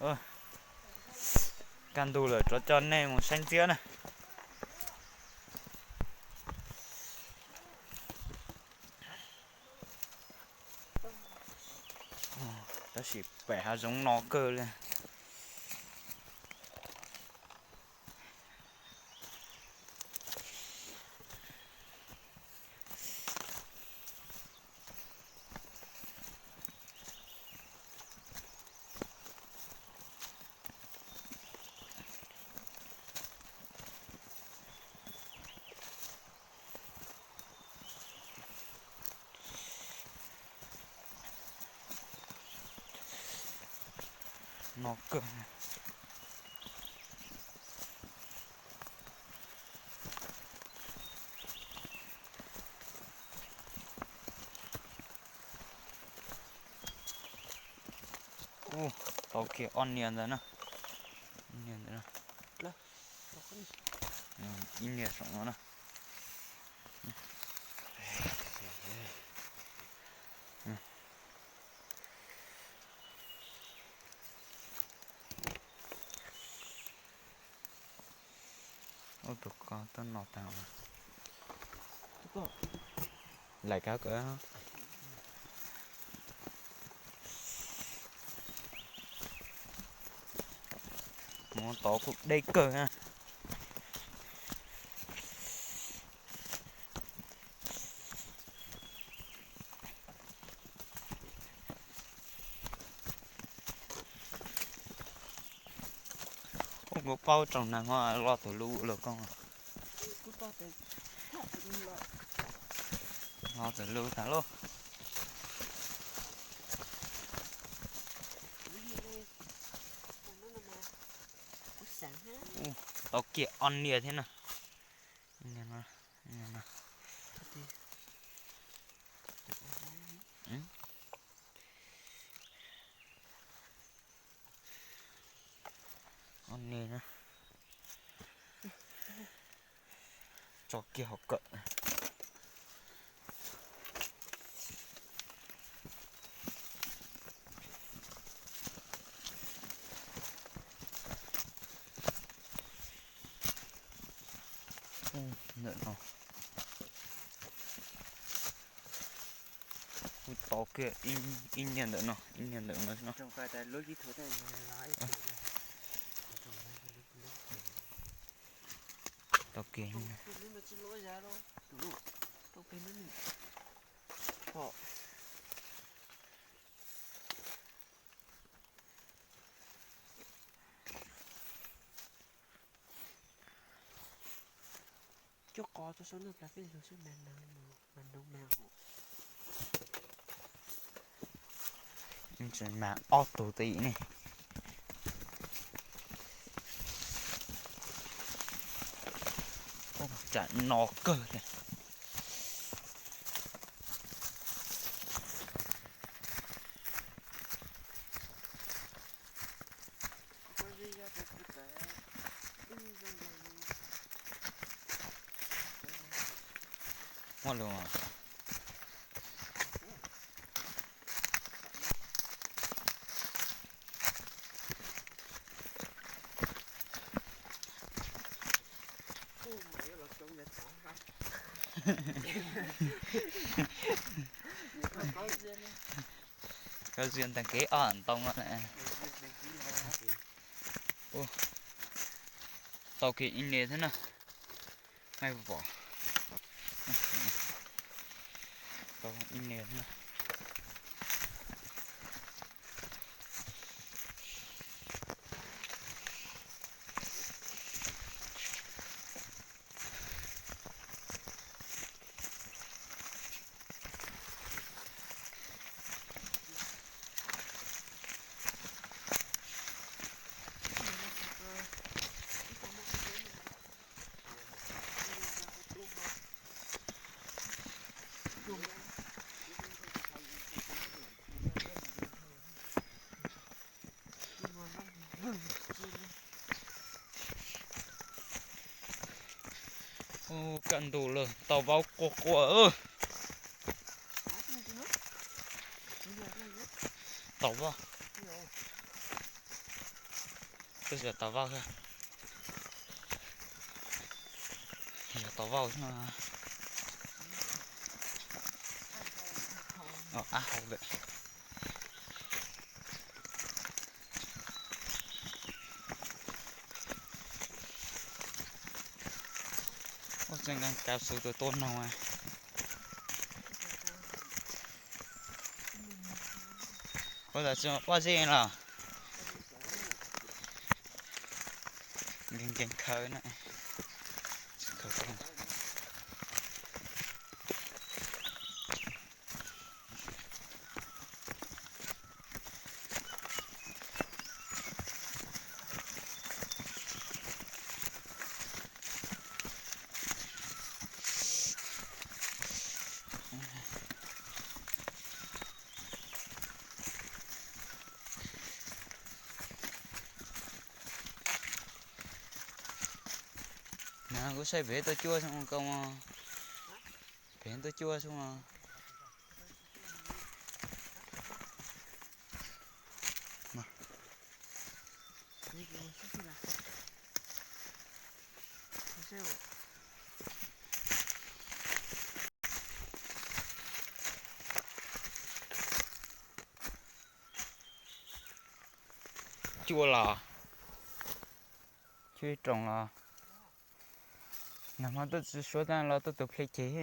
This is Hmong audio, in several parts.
Kaj ntug lawm, rov coj nej mus saib ntxiab na. Tab sis pem hav zoov no kawg li. No kawg. Ub, tau kiag ob niag ntawd na. Ib niag ntawd na. Ib niag saum no na. Ub, tus ko tuaj no tag. Laim kab kawg. Mus tod kuj deb kawg na. Koj paub tsoom neeg ho lo tus lub los koj. Lo tus lub tag lauj. Tau kiag ob niag thiab na. Ob niag na. Tso kiag hauv kawm. Ntawm no. Kuj tau kiag ib niag ntawm no, ib niag ntawm no. Tau kiag. Cuaj qos rau saum no plas peb lug seb mas nag mas nag mas hauv. Mas ob tug tim ne. Tsam no kawg li. Muaj lus. Koj ziag tag kev ob ntoo no. Tau kiag ib niag thiab na. Hais vom. Tau ib niag thiab na. Ub, kaj ntug lawm, tau vaub quaj quaj. Tau vaub. Twb yog tau vau thiab. Yog tau vau xwb no. Ab hau lawm. Ua tseem nkees kav xwb tus tuaj noog. Ua tsis pob zeb los. Nkees nkees khawv na. Na kuv saib pem tuaj cuab xwb koj, pem tuaj cuab xwb. Cuab los, cuab roos los. Nag hmo tuaj tsis suav tag los tuaj tus ple ceg.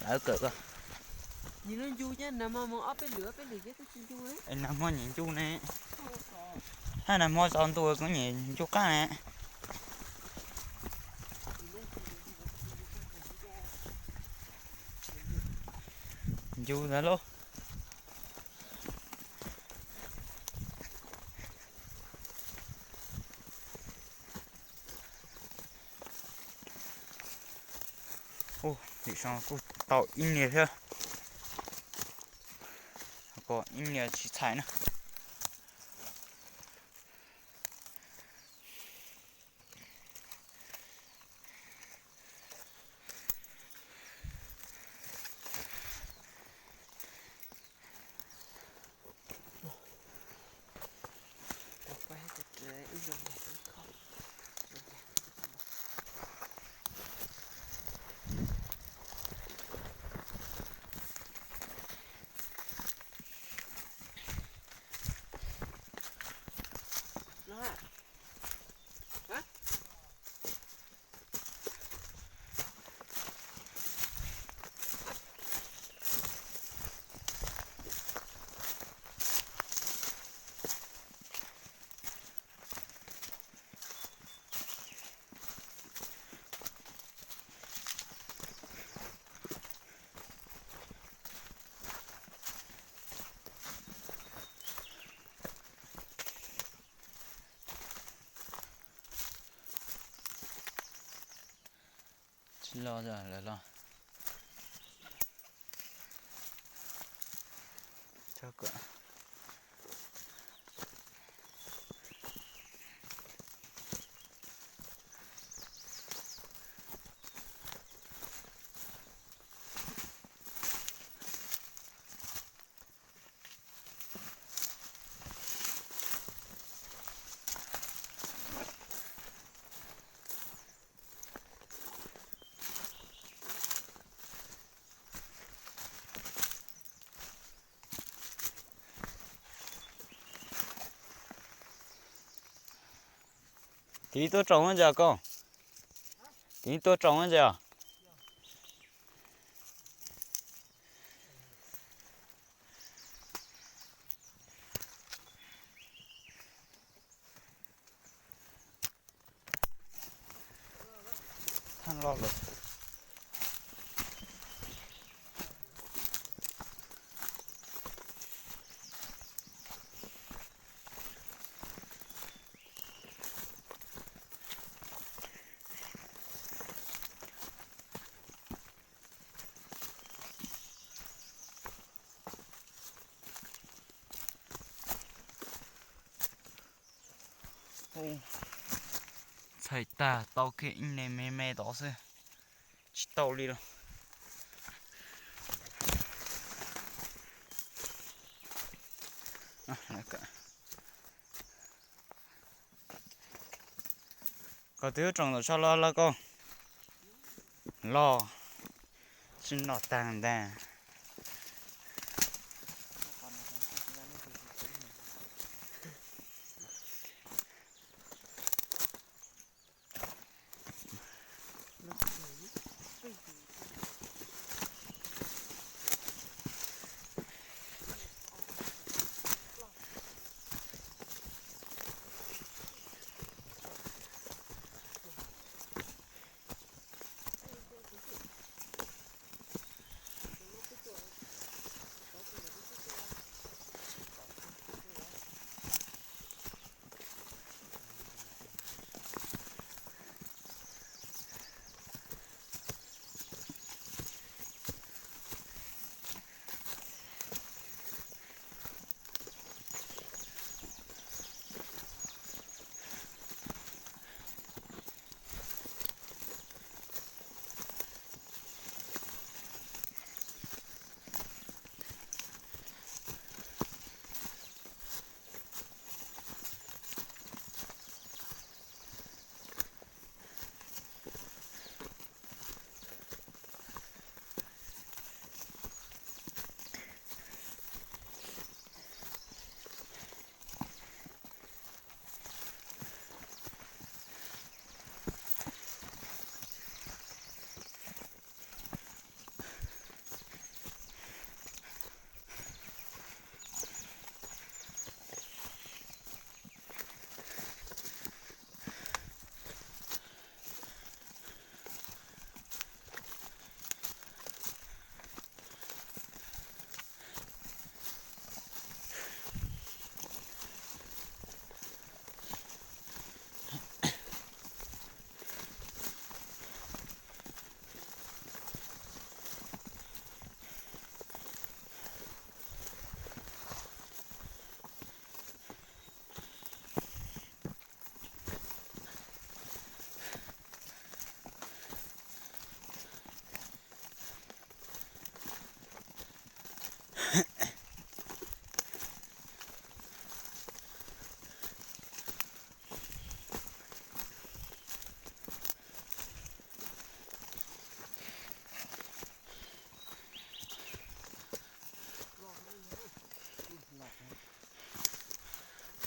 Lawv kawm koj. Nag hmo nyiam ncuj ne. Hab nag hmo tsaus ntuj kuv nyiam ncuj qab ne. Ncuj ntag lauj. Ub, tim no kuj tau ib niag thiab. Ko ib niag tsis txhais na. Tsis los, lawv los. Tiv tuaj tsaus ntsis koj. Tiv tuaj tsaus ntsis. Loj lawm. Txhais tag tau kiag ib niag me me tod xwb, tsis tau li los. Koj twb tsoom ntawm sab laj laj koj los tsis noj tag ntag.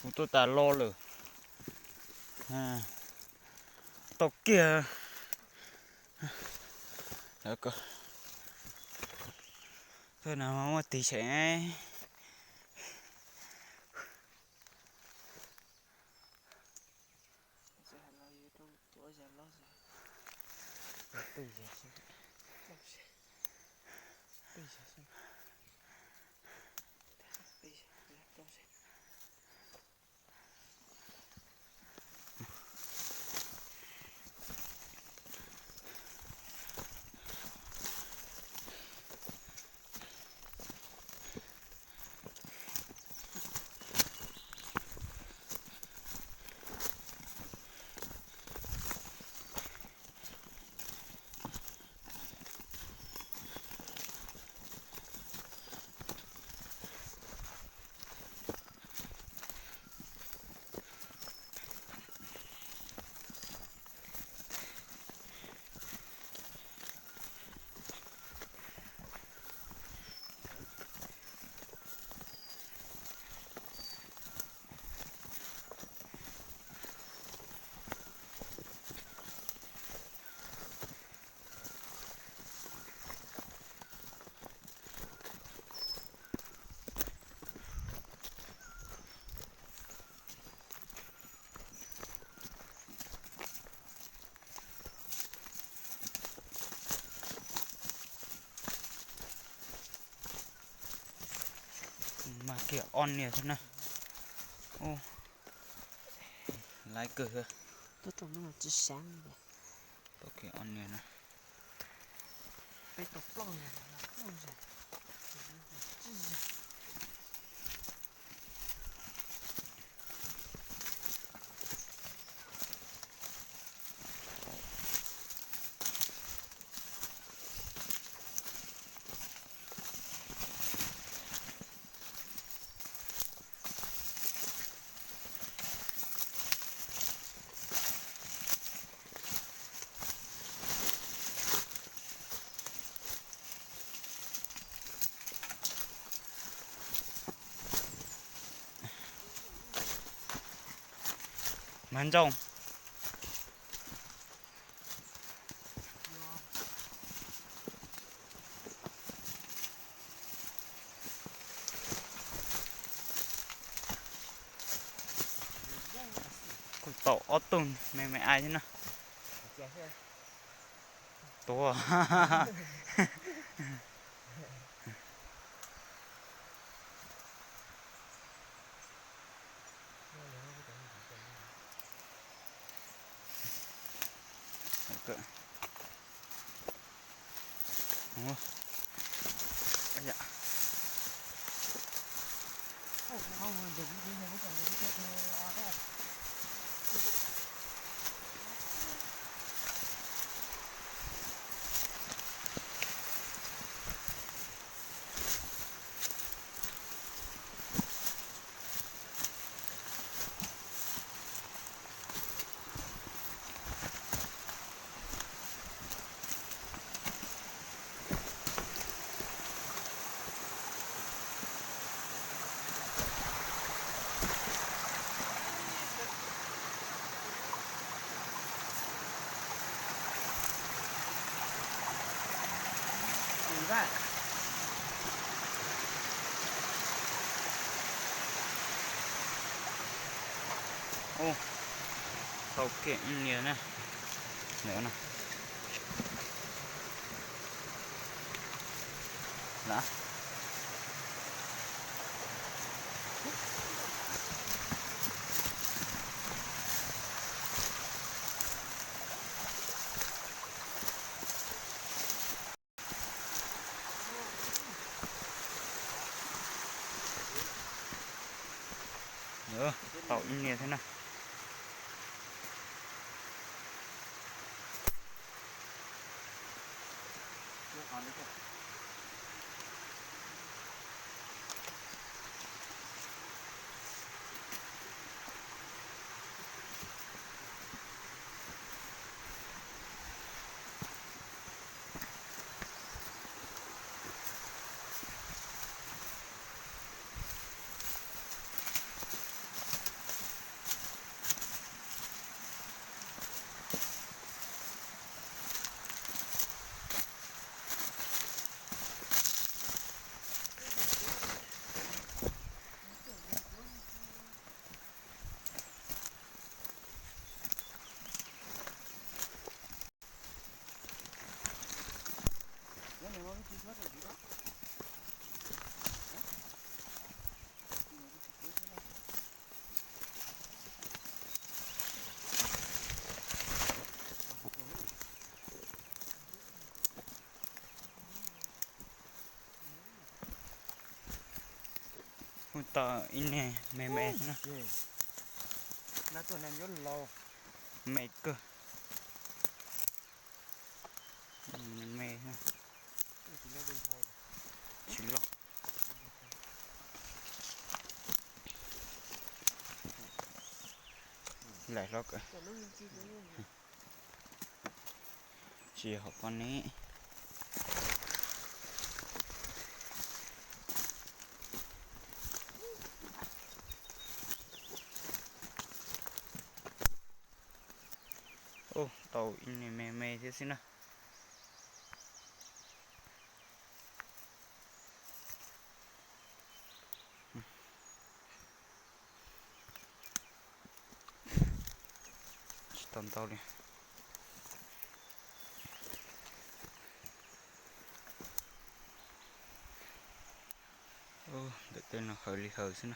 Kuv tuaj tas lo lawm. Tau kiag. Koj no muaj tig seem. kiag ob niag thiab na. Ub, laiv kawg. Tau kiag ob niag na. Mas ntsoog. Kuj tau ob tug me me ai thiab na. Tuag. Ub, tau kiag ib niag na. Lawm na. Tau ib niag thiab na. Kuj tau ib niag me me na. Me kawg. Me, tsis loj. Laim hlo kawg. Tsis yog hauv ko ne. Ub, tau ib niag me me thiab xwb na. Tsis tau ntau li. Ntawm No haws li haws xwb na.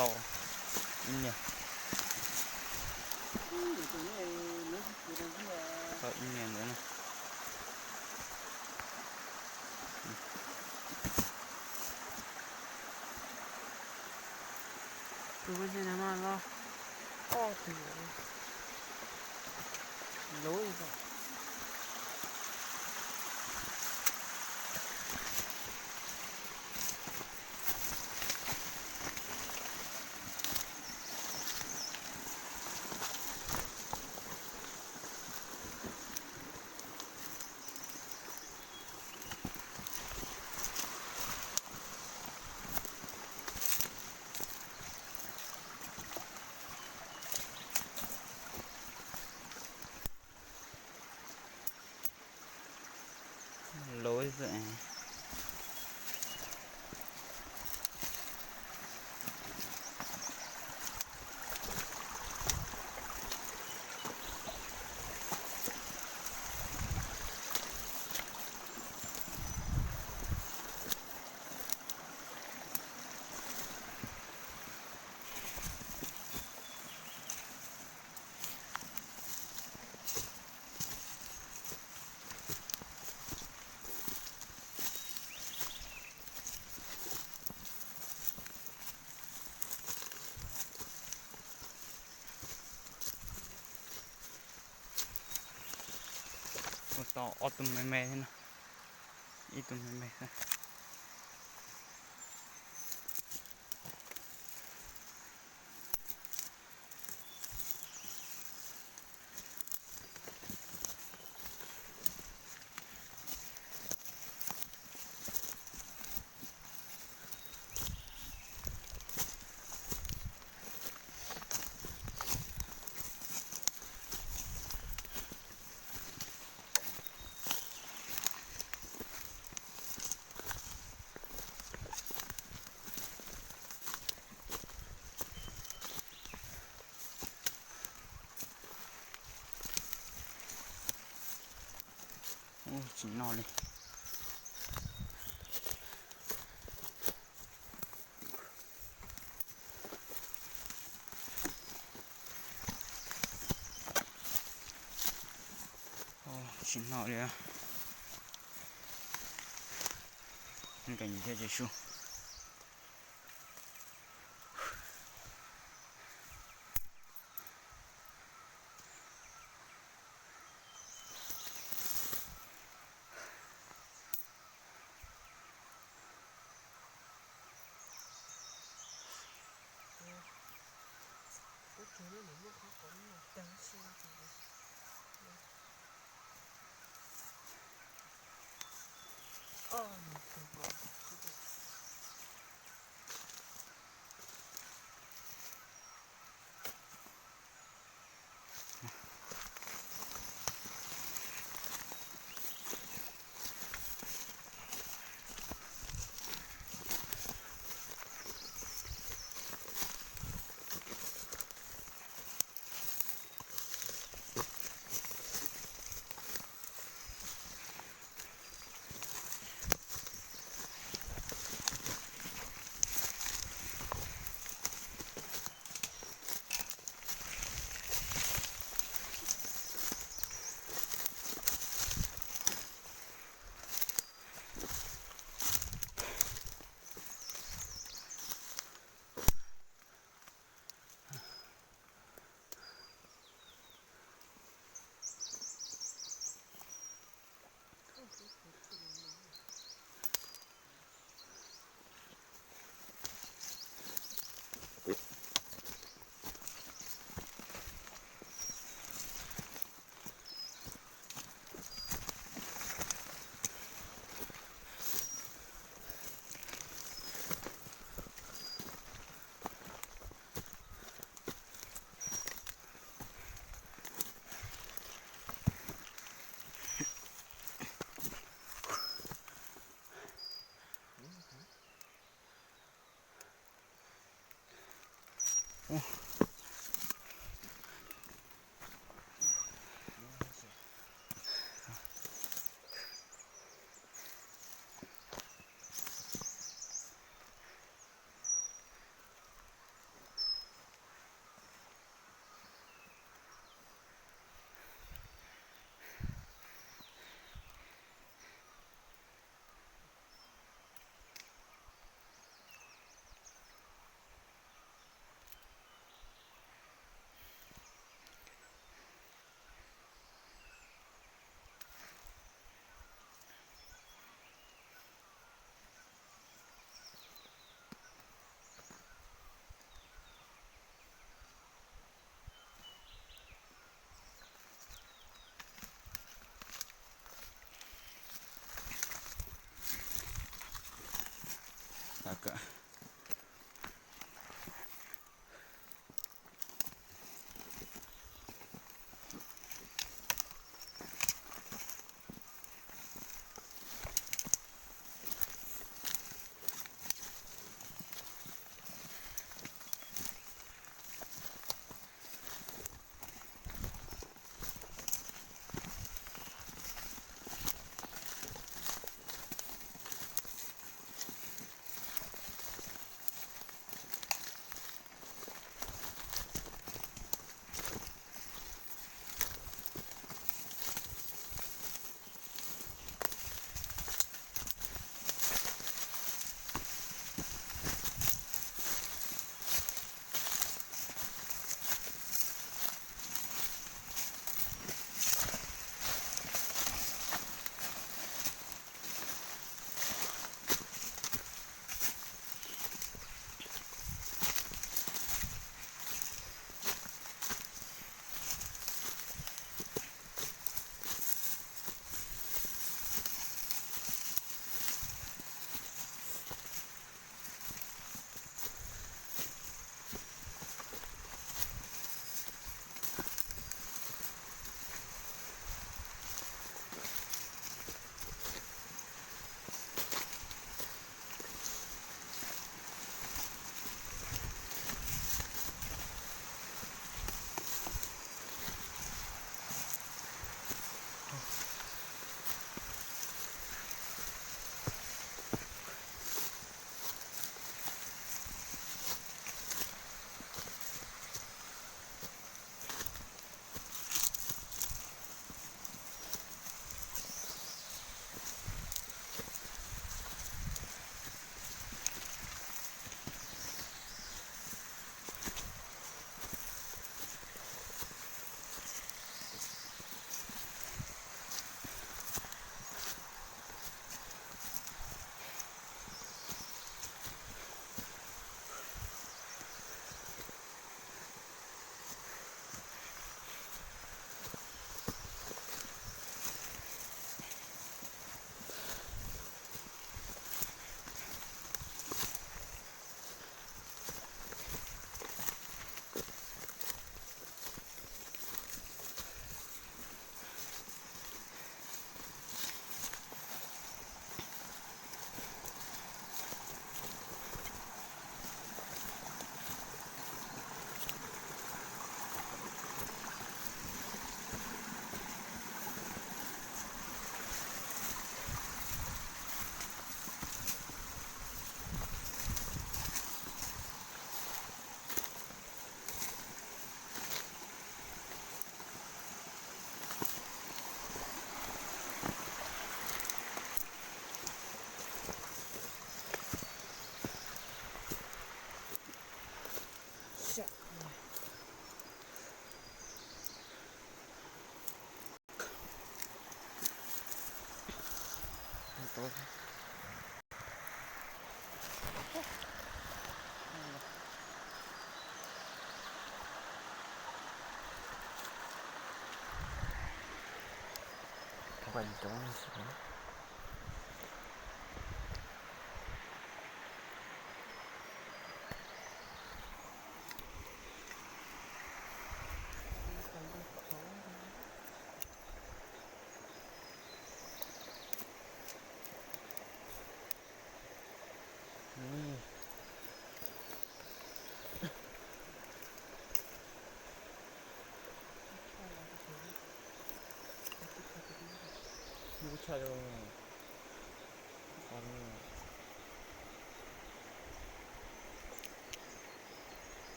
Tau ib niag, tau ib niag ntawd na. Tus ko ntshe nag mas los ob tug lov. Lov xwb. Ua tau ob tug me me thiab na, ib tug me me xwb. Ub, tsis noj li. Tsis noj li. Nkees thiab ces su.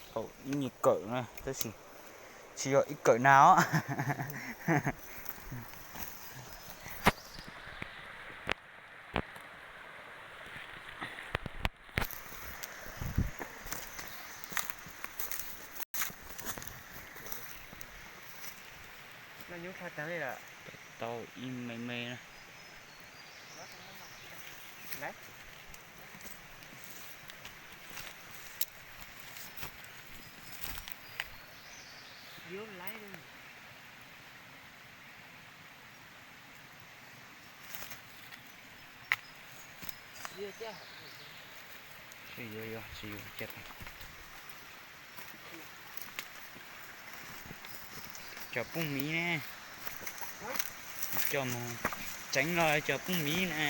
Tau ib nyuag kawm na, tab sis tsis yog ib kawm nag os. Tau ib me me na. Tsis yuav, yuav tsis yuav. Cov phooj miv ne, coj mus tseev los cov phooj miv na.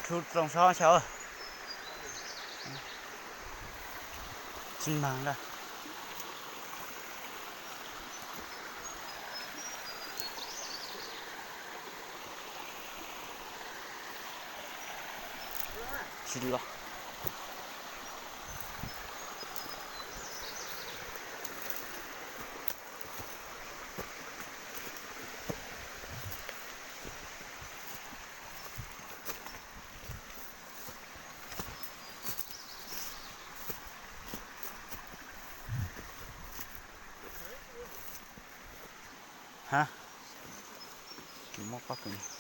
Tshub rooj sob xyov tsis mag lawm. Tsis los. Ha, tsis muaj pob kws.